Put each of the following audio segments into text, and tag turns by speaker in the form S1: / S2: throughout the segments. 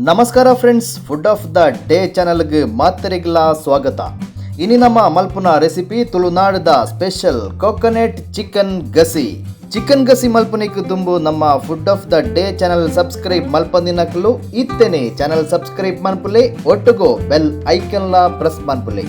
S1: ನಮಸ್ಕಾರ friends, food of the day ಚಾನಲ್ಗೆ ಮಾತರಿಗ್ಲ ಸ್ವಾಗತ. ಇನಿ ನಮ್ಮ ಮಲ್ಪುನ ರೆಸಿಪಿ ತುಳುನಾಡದ ಸ್ಪೆಷಲ್ ಕೋಕೋನಟ್ ಚಿಕನ್ ಗಸಿ. ಚಿಕನ್ ಗಸಿ ಮಲ್ಪುನಿಕ್ ದುಂಬು ನಮ್ಮ food of the day channel subscribe ಮಲ್ಪಂದಿನಕ್ಲು ಇತ್ತೇನೆ channel subscribe ಮನ್ಪುಲೆ, ಒಟ್ಟುಗು ಬೆಲ್ ಐಕನ್ಲ ಪ್ರೆಸ್ ಮನ್ಪುಲೆ.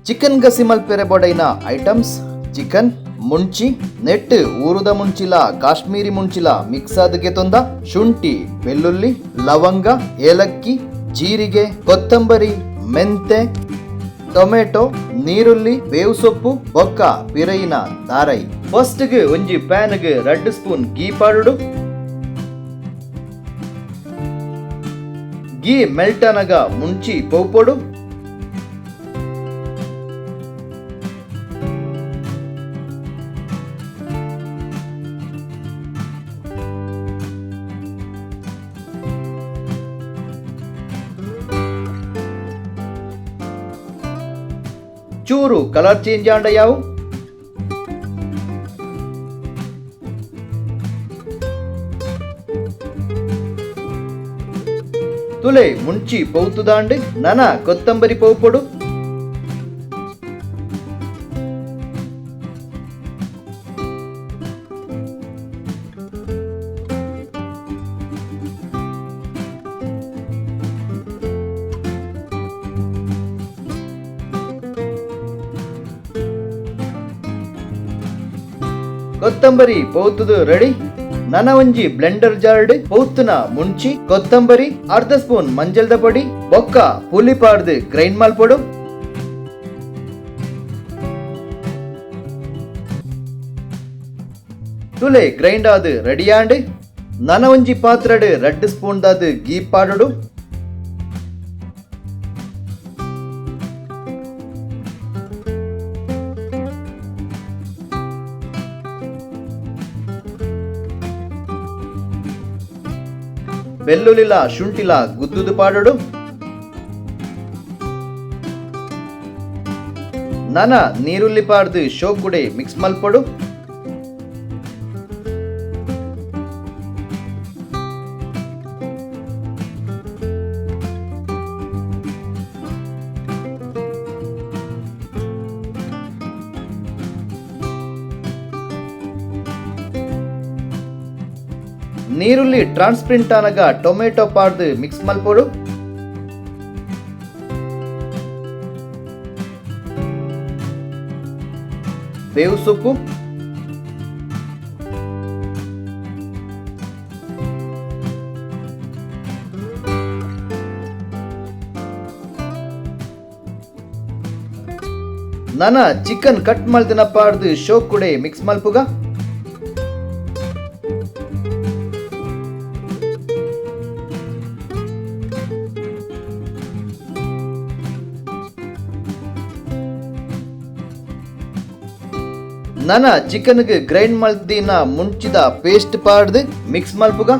S1: ಚಿಕನ್ ಗಸಿ ಮಲ್ಪೆರೆ ಬೊಡೈನ ಐಟಮ್ಸ್: ಚಿಕನ್, ಮುಂಚಿ, ನೆಟ್ ಊರುದ ಮುಂಚಿಲ ಕಾಶ್ಮೀರಿ ಮುಂಚಿಲ ಮಿಕ್ಸ್ ಆದ್ ಗೆತೊಂದ, ಶುಂಠಿ, ಬೆಳ್ಳುಳ್ಳಿ, ಲವಂಗ, ಏಲಕ್ಕಿ, ಜೀರಿಗೆ, ಕೊತ್ತಂಬರಿ, ಮೆಂತೆ, ಟೊಮೆಟೊ, ನೀರುಳ್ಳಿ, ಬೇವು ಸೊಪ್ಪು ಬೊಕ್ಕ ಪಿರೈನ ತಾರೈ. ಫಸ್ಟ್ ಗೆ ಒಂಜಿ ಪ್ಯಾನ್ ಗೆ 2 ಸ್ಪೂನ್ ಗೀ ಪಾಡುಡು. ಗೀ ಮೆಲ್ಟ್ ಅನಗ ಮುಂಚಿ ಪೌಪೊಡು. ಚೂರು ಕಲರ್ ಚೇಂಜ್ ಆಂಡ ಯಾವು. ತುಲೆ, ಮುಂಚಿ ಪೌತುದಾಂಡ್. ನನ ಕೊತ್ತಂಬರಿ ಪೌಪೊಡು. ಕೊತ್ತಂಬರಿ ಪೌತುದು ರೆಡಿ. ನನ ಒಂಜಿ ಬ್ಲೆಂಡರ್ ಜಾರ್ಡ್ ಪೌತುನ ಮುಂಚಿ, ಕೊತ್ತಂಬರಿ, ಅರ್ಧ ಸ್ಪೂನ್ ಮಂಜಲ್ದ ಪೊಡಿ ಬೊಕ್ಕ ಪುಲಿ ಪಾಡ್ದು ಗ್ರೈಂಡ್ ಮಲ್ಪೊಡು. ತುಲೆ, ಗ್ರೈಂಡ್ ಆದ್ ರೆಡಿ ಆಂಡ್. ನನ ಒಂಜಿ ಪಾತ್ರಡ್ 2 ಸ್ಪೂನ್ ದಾದ್ ಗೀ ಪಾಡೊಡು. ಬೆಳ್ಳುಳ್ಳಿಲ ಶುಂಠಿಲ ಗುದ್ದುದು ಪಾಡೊಡು. ನನ ನೀರುಳ್ಳಿ ಪಾಡ್ದು ಶೋಕುಡೆ ಮಿಕ್ಸ್ ಮಲ್ಪೊಡು. ನೀರುಳ್ಳಿ ಟ್ರಾನ್ಸ್ಪರೆಂಟ್ ಆನಗ ಟೊಮೆಟೊ ಪಾಡ್ದು ಮಿಕ್ಸ್ ಮಲ್ಪೊಡು. ಬೇವು ಸೊಪ್ಪು, ನನ ಚಿಕನ್ ಕಟ್ ಮಲ್ದಿನ ಪಾಡ್ದು ಶೋಕುಡೆ ಮಿಕ್ಸ್ ಮಲ್ಪುಗ. ನನ ಚಿಕನ್ಗೆ ಗ್ರೈಂಡ್ ಮಲ್ದಿನ ಮುಂಚಿದ ಪೇಸ್ಟ್ ಪಾಡ್ದು ಮಿಕ್ಸ್ ಮಲ್ಪುಗ.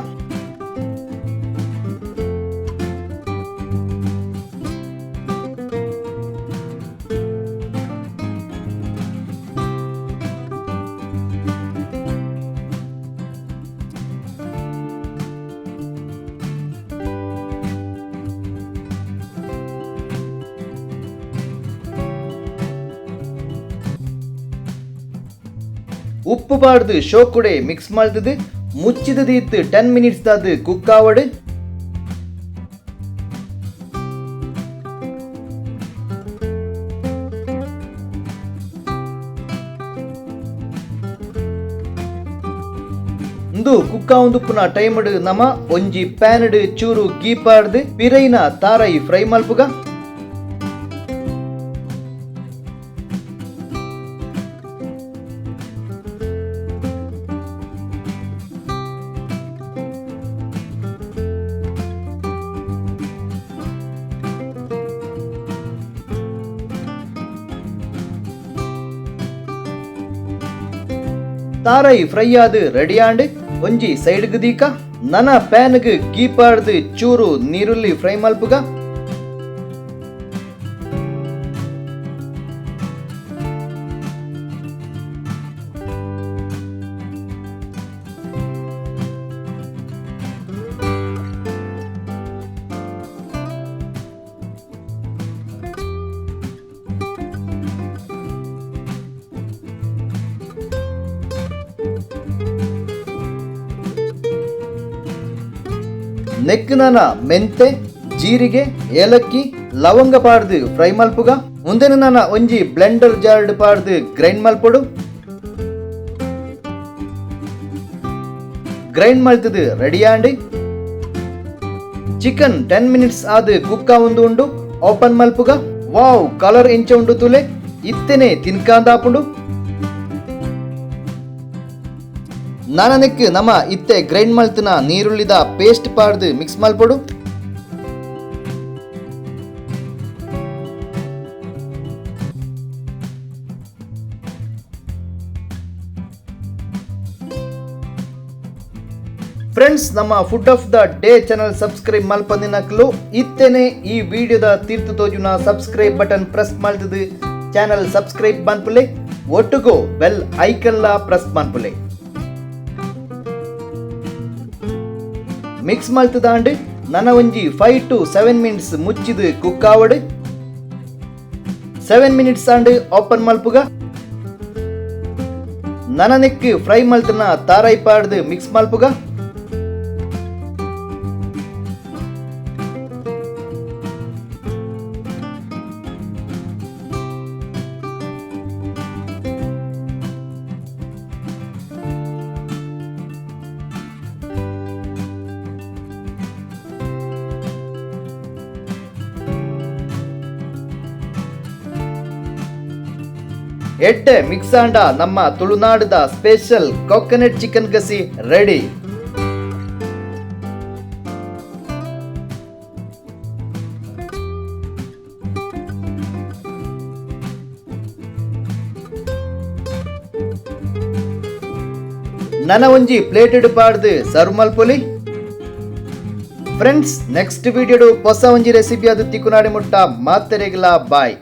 S1: ಉಪ್ಪು ಪಾಡ್ದು ಶೋಕುಡೆ ಮಿಕ್ಸ್ ಮಲ್ತದು ಮುಚ್ಚಿದ ದೀತ್ 10 ಮಿನಿಟ್ಸ್ ದಾದ್ ಕುಕ್ ಆವಡ್. ಇಂದು ಕುಕ್ ಆವೊಂದುಪ್ಪುನ ಟೈಮ್ಡ್ ನಮ ಒಂಜಿ ಪ್ಯಾನ್ಡ್ ಚೂರು ಗೀ ಪಾಡ್ದು ಪಿರೈನ ತಾರೈ ಫ್ರೈ ಮಲ್ಪುಗ. ತಾರೈ ಫ್ರೈ ಆದ್ ರೆಡಿ ಆಂಡ್. ಒಂಜಿ ಸೈಡ್ಗ್ ದೀಕ. ನನ ಪ್ಯಾನ್ಗ್ ಗೀ ಪಾಡ್ದು ಚೂರು ನೀರುಳ್ಳಿ ಫ್ರೈ ಮಲ್ಪುಗ. ನೆಕ್ ನನ ಮೆಂತೆ, ಜೀರಿಗೆ, ಏಲಕ್ಕಿ, ಲವಂಗ ಪಾಡ್ದು ಫ್ರೈ ಮಲ್ಪುಗ. ಉಂದೆನ ನನ ಒಂಜಿ ಬ್ಲೆಂಡರ್ ಜಾರ್ಡ್ ಪಾಡ್ದು ಗ್ರೈಂಡ್ ಮಲ್ಪೊಡು. ಗ್ರೈಂಡ್ ಮಲ್ತದು ರೆಡಿ ಆಂಡ್. ಚಿಕನ್ 10 ಮಿನಿಟ್ಸ್ ಆದ್ ಕುಕ್ ಆವೊಂದು ಉಂಡು. ಓಪನ್ ಮಲ್ಪುಗ. ವಾವ್, ಕಲರ್ ಇಂಚ ಉಂಡು ತುಲೆ. ಇತ್ತೆನೆ ತಿನ್ಕಾಂದಾಪುಂಡು. ನಾನನೆಕ್ ನಮ ಇತ್ತೆ ಗ್ರೈಂಡ್ ಮಲ್ತಿನ ನೀರುಳ್ಳಿದ ಪೇಸ್ಟ್ ಪಾಡ್ದು ಮಿಕ್ಸ್ ಮಲ್ಪೊಡು. ಫ್ರೆಂಡ್ಸ್, ನಮ್ಮ food of the day channel subscribe ಮಲ್ಪಂದಿನಕ್ಲು ಇತ್ತೆನೆ ಈ ವಿಡಿಯೋದ ತೀರ್ಥ ತೋಜುನ ಸಬ್ಸ್ಕ್ರೈಬ್ ಬಟನ್ ಪ್ರೆಸ್ ಮಲ್ತದು ಚಾನಲ್ ಸಬ್ಸ್ಕ್ರೈಬ್ ಮನ್ಪುಲೆ, ಒಟ್ಟುಗು ಬೆಲ್ ಐಕನ್ ಲಾ ಪ್ರೆಸ್ ಮನ್ಪುಲೆ. ಮಿಕ್ಸ್ ಮಲ್ತದಾಂಡ್ ನನ ಒಂಜಿ 5 to 7 minutes ಮುಚ್ಚಿದು ಕುಕ್ ಆವಡ್. 7 ಮಿನಿಟ್ಸ್ ಆಂಡ್, ಓಪನ್ ಮಲ್ಪುಗ. ನನನೆಕ್ ಫ್ರೈ ಮಲ್ತನ ತಾರೈ ಪಾಡ್ದು ಮಿಕ್ಸ್ ಮಲ್ಪುಗ. ಎಡ್ಡೆ ಮಿಕ್ಸ್ ಆಂಡ ನಮ್ಮ ತುಳುನಾಡದ ಸ್ಪೆಷಲ್ ಕೋಕೋನಟ್ ಚಿಕನ್ ಗಸಿ ರೆಡಿ. ನನ ಒಂಜಿ ಪ್ಲೇಟೆಡ್ ಪಾಡ್ದು ಸರ್ವ್ ಮಲ್ಪೊಲಿ. ಫ್ರೆಂಡ್ಸ್, ನೆಕ್ಸ್ಟ್ ವಿಡಿಯೋಡು ಹೊಸ ಒಂಜಿ ರೆಸಿಪಿ ಅದು ತಿಕ್ಕುನಾಡಿ ಮುಟ್ಟ ಮಾತೆರೆಗ್ಲಾ ಬಾಯ್.